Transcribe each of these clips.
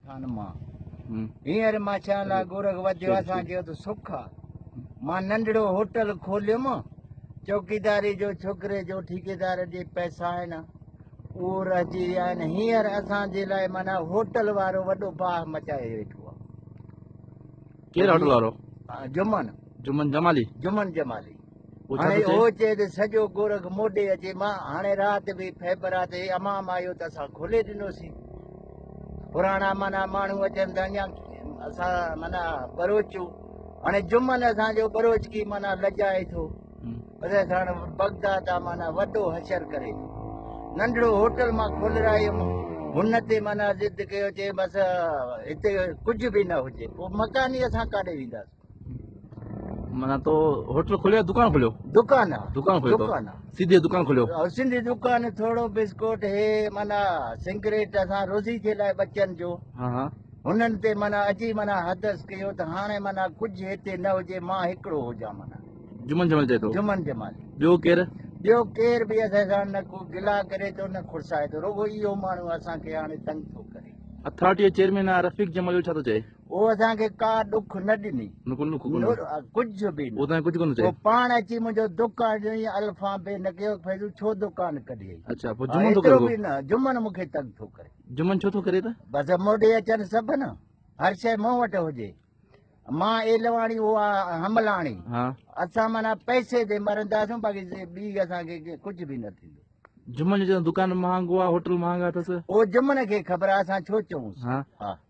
خان مان هينئر ماشاء الله گورک وڌيو اسان چيو ته سک آ. مان ننڍڙو هوٽل کوليم چوڪيداري جو ڇوڪري جو ٺيڪيدار جي پئسا آهن اهو رهجي ويا آهن هينئر اسان جي لاء معنيٰ هوٽل وارو وڏو باهه مچائي ويٺو آ. ڪير هوٽل وارو؟ جمن. جمن جمالي. جمن جمالي. هاڻي اهو چئي ته سڄو گورک موڏي اچي مان هاڻي رات به فيبرا تي امام آيو ته اسان کولي ڏنوسين پراڻا معنيٰ ماڻهو اچن ته اڃا اسان معنيٰ ٻروچو هاڻي جمن اسان جو ٻروچڪي معنيٰ لڄائي ٿو اسان ساڻ بغداد آ معنيٰ وڏو حشر ڪري ٿو ننڍڙو هوٽل مان کولرايم هن تي معنيٰ ضد ڪيو چي بس هتي ڪجهه به نه هجي پوء مڪاني اسان ڪاڏي وينداسين معنيٰ تو هوٽل کوليو يا دڪان کوليو؟ دڪان آ. دڪان کوليو تو. دڪان آ. سيڌي دڪان کوليو. سنڌي دڪان ٿورو بسڪوٽ هي معنيٰ سنگريٽ اسان روزي جي لاء ٻچن جو ها ها. هنن تي معنيٰ اچي معنيٰ حدث ڪيو ته هاڻي معنيٰ ڪجهه هتي نه هجي مان هڪڙو هجان معنيٰ. جمن جمالي چئي ٿو. جمن جمالي. ٻيو ڪير؟ ٻيو ڪير به اسان سان نه ڪو گلا ڪري ٿو نه کڙسائي ٿو رڳو اهو ماڻهو اسان کي هاڻي تنگ ٿو ڪري. اٿارٽي جو چيئرمين آ رفيق جمالي ڇا ٿو چئي؟ او اسان کي ڪا ڏک نه ڏني. نه ڪو ڏک ڪونه. ڪجهه به نه. او تان ڪجهه ڪونه چئي. پوء پاڻ اچي منهنجو دڪان ڏني الفان بي نه ڪيو فيضو ڇو دڪان ڪڍيئي. اڇا پوء جمن ٿو ڪري به نه جمن مون کي تنگ ٿو ڪري. جمن ڇو ٿو ڪري ته؟ بس موڏي اچن سڀ نه هر شيء مون وٽ هجي. مان ايلواڻي هو حملاڻي. ها. اسان معنيٰ پئسي تي مرنداسون باقي ٻي اسان کي ڪجهه به نه ٿيندو. جمن جو دڪان مهانگو آ هوٽل مهانگا اٿس. او جمن کي خبر آ اسان ڇو چئونس. ها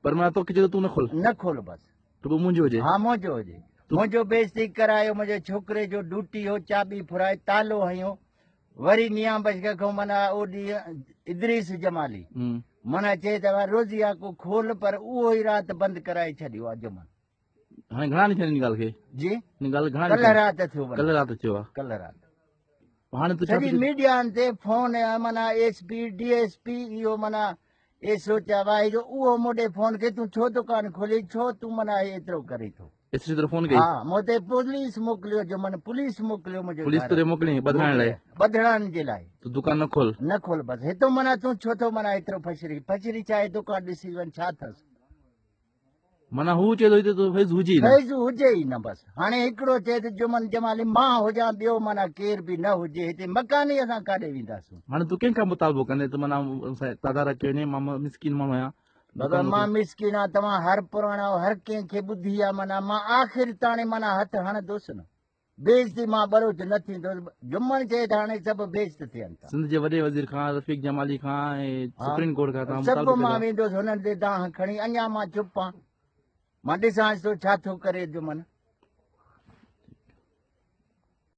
پر معنيٰ توکي چئي ٿو تون نه کول. نه کول بس. رڳو منهنجو هجي. ها منهنجو هجي. منهنجو بيعزتي ڪرايو منهنجي ڇوڪري جو ڊوٽي هو چاٻي ڦرائي تالو هنيو وري نيان بخش کان معنيٰ او ڏينهن ادريس جمالي معنيٰ چئي ته روزي آ ڪو کول پر اهو ئي رات بند ڪرائي ڇڏيو آ جمن. هاڻي گهڻا ڏينهن ٿيا ان ڳالهه کي؟ جي ان ڳالهه گهڻا ڪلهه رات ٿيو ڪلهه رات ٿيو آ ڪلهه رات هاڻي تو سڄي ميڊيا تي فون معنيٰ S P D S P اهو معنيٰ ايس او چوائي جو اهو مون ڏي فون ڪئي تون ڇو دڪان کولي ڇو تون معنيٰ ايترو ڪري ٿو ايس پي طرف فون ڪئي ها مون تي پوليس موڪليو جو من پوليس موڪليو منهنجي پوليس تري موڪلي ٻڌائڻ لاء ٻڌڻ جي لاء تو دڪان نه کول نه کول بس هتو معنيٰ تون ڇو ٿو معنيٰ ايترو فشري فشري ڇا دڪان ڏسي وڃ ڇا اٿس معنيٰ هو چئي ٿو هتي ته فيض هجي ئي نه. فيض هجي ئي نه بس. هاڻي هڪڙو چئي ته جمن جمالي مان هجان ٻيو معنيٰ ڪير به نه هجي هتي مڪاني اسان ڪاڏي وينداسون. هاڻي تون ڪنهن کان مطالبو ڪندين ته معنيٰ تدارڪ ڪيو وڃي مان مسڪين ماڻهو آهيان. بابا مان مسڪين آهيان توهان هر پراڻا آهيو هر ڪنهن کي ٻڌي آهي معنيٰ مان آخر تاڻي معنيٰ هٿ هڻندس نه. بيعزتي مان ٻروچ نه ٿيندو. جمن چئي ته هاڻي سڀ بيعزت ٿين ٿا. سنڌ جي وڏي وزير کان، رفيق جمالي کان ۽ سپريم ڪورٽ کان توهان سڀ مطالبو مان ڪندا. ويندس هنن تي دانهن کڻي اڃا مان چپ آن. مان ڏسانس ٿو ڇا ٿو ڪري جمن.